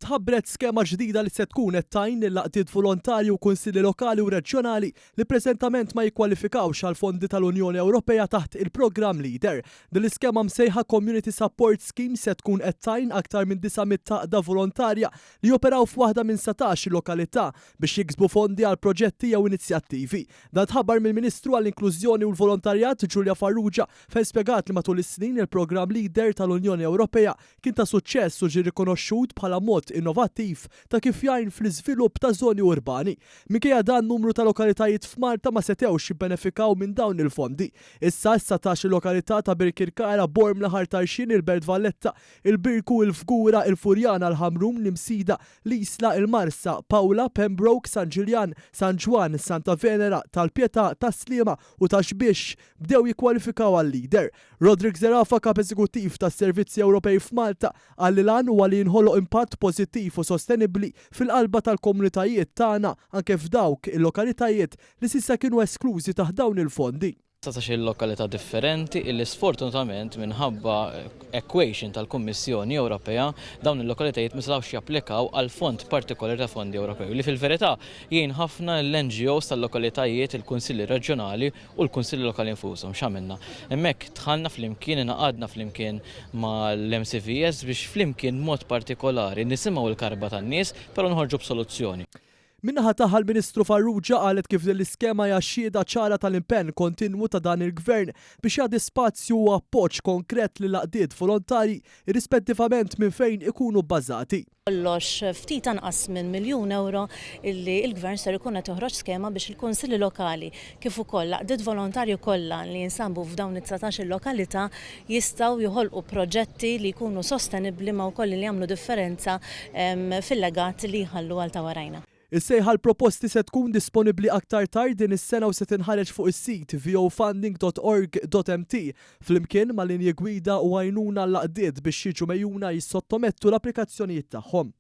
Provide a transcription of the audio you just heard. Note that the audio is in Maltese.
Tħabbret skema ġdida li se tkun qed tgħin lill-għaqdiet volontarji u kunsilli lokali u reġjonali li preżentament ma jikkwalifikawx għal fondi tal-Unjoni Ewropea taħt il-programm Leader. Din l-iskema msejħa Community Support Scheme se tkun qed tgħin aktar minn 900 għaqda volontarja li joperaw f'waħda minn 17 lokalità biex jiksbu fondi għal proġetti jew inizjattivi. Dan tħabbar mill-Ministru għall-Inklużjoni u l-Volontarjat Julia Farrugia fejn spjegat li matul is-snin il-programm Leader tal-Unjoni Ewropea kien ta' suċċess u ġie rikonoxxut bħala mod innovattiv ta' kif jgħin fl-iżvilupp ta' żoni urbani. Minkejja dan, numru ta' lokalitajiet f'Malta ma setgħux jibbenefikaw minn dawn il-fondi. Issa, is-satax-il lokalità ta' Birkirkara, Bormla, Ħal Tarxien, il-Belt Valletta, il-Birku, il-Fgura, il-Furjana, il-Ħamrun, l-Imsida, l-Isla, il-Marsa, Paola, Pembroke, San Ġiljan, San Ġwann, Santa Venera, Tal-Pietà, Tas-Sliema u Ta' Xbiex bdew jikkwalifikaw għal-Leader. Roderick Zerafa, Kap Eżekuttiv tas-Servizzi Ewropej f'Malta, qal li l-għan huwa li jinħoloq impatt pożittiv u sostenibbli fil-qalba tal-komunitajiet tagħna anke f'dawk il-lokalitajiet li s'issa kienu esklużi taħt dawn il-fondi. 19-il lokalità differenti illi sfortunatament minħabba equation tal-Kummissjoni Ewropea dawn il-lokalitajiet ma setgħux japplikaw għal fond partikolari ta' fondi Ewropew li fil-verità jgħin ħafna l-NGOs tal-lokalitajiet, il-kunsilli reġjonali u l-kunsilli lokali nfushom. X'għamilna? Hemmhekk dħalna flimkien, ingħaqadna flimkien mal-MCVS biex flimkien b'mod partikolari nisimgħu l-karba tan-nies, però noħorġu b'soluzzjoni. Min-naħa tagħha l-Ministru Farrugia qalet kif din l-iskema hija xhieda ċara tal-impenn kontinwu ta' dan il-Gvern biex jagħti spazju u appoġġ konkret lill-għaqdiet volontarji irrispettivament minn fejn ikunu bbażati. Kollox ftit anqas minn miljun ewro illi l-Gvern ser ikun qed joħroġ skema biex il-Kunsilli Lokali kif ukoll l-għaqdiet volontarji kollha li jinsabu f'dawn it-dsatax-il lokalità jistgħu joħolqu proġetti li jkunu sostenibbli ma wkoll li jagħmlu differenza fil-legat li jħallu għal ta' warajna. Is-sejħa għall-proposti se tkun disponibbli aktar tard din is-sena u se tinħareġ fuq is-sit vofunding.org.mt flimkien ma' linji gwida u għajnuna għall-għaqdiet biex jiġu megħjuna jissottomettu l-applikazzjonijiet tagħhom.